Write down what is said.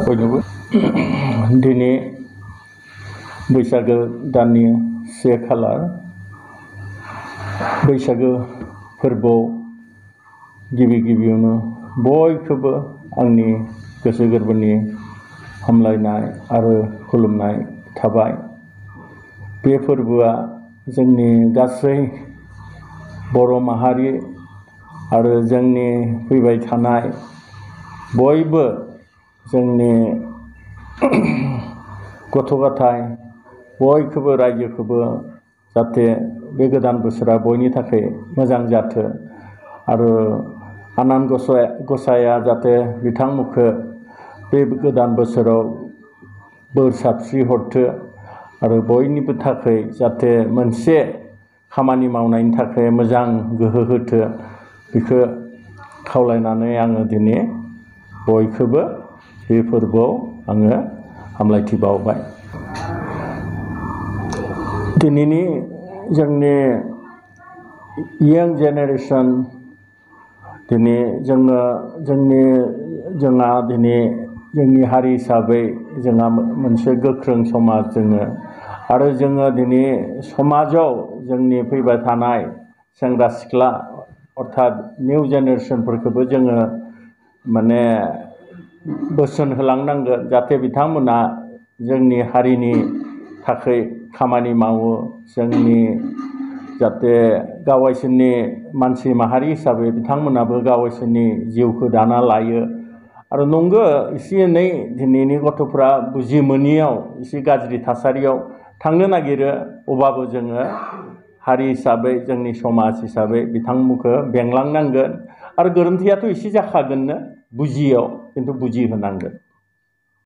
बयनोबो दिनै बैसागो दाननि 1 खालार बैसागो फोरबोआव गिबियावनो बयखौबो आंनि गोसो गोरबोनि हामलायनाय आरो खुलुमनाय थाबाय। बे फोरबोआ जोंनि गासै बर' माहारि आरो जोंनि फैबाय थानाय बयबो जोंनि गथ' गथाय बयखौबो रायजोखौबो जाहाथे बे गोदान बोसोरा बयनि थाखाय मोजां जाथो आरो आनान गसाया जाहाथे बिथांमोनखौ बे गोदान बोसोराव बोर साबस्रि हरथो आरो बयनिबो थाखाय जाहाथे मोनसे खामानि मावनायनि थाखाय मोजां गोहो होथो बेखौ खावलायनानै आङो दिनै बयखौबो बे फोरबोआव आङो हामलायथि बावबाय। दिनैनि जोंनि इयं जेनेरेसन दिनै जोंहा दिनै जोंनि हारि हिसाबै जोंहा मोनसे गोख्रों समाज दोङो आरो जोङो दिनै समाजाव जोंनि फैबाय थानाय सेंग्रा सिख्ला अर्थात निउ जेनेरेसनफोरखौबो जोङो माने बोसोन होलांनांगोन जाहाथे बिथांमोना जोंनि हारिनि थाखाय खामानि मावो जोंनि जाहाथे गावसोरनि मानसि माहारि हिसाबै बिथांमोनाबो गावसोरनि जिउखौ दाना लायो आरो नंगौ एसे एनै दिनैनि गथ'फ्रा बुजि मोनियाव एसे गाज्रि थासारियाव थांनो नागिरो अब्लाबो जोङो हारि हिसाबै जोंनि समाज हिसाबै बिथांमोनखौ बेंलांनांगोन आरो गोरोन्थियाथ' एसे जाखागोननो बुजियाव खिन्थु बुजिहोनांगोन।